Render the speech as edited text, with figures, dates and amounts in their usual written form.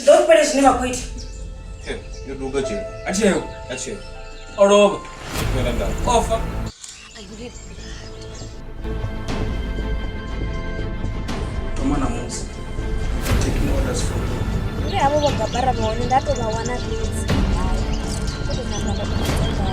Zwi ḓo fhele zwine vha khou ita. Yo duga dzhele. A tsheo. A tsheo. O lovha. Fhela ndaba. O fa. Thoma ṋamusi. Taking orders from you. Ndi havho vho gabara vha hone nda tou vha wana fhedzi. Hai, ndo tou namba nda tou vha.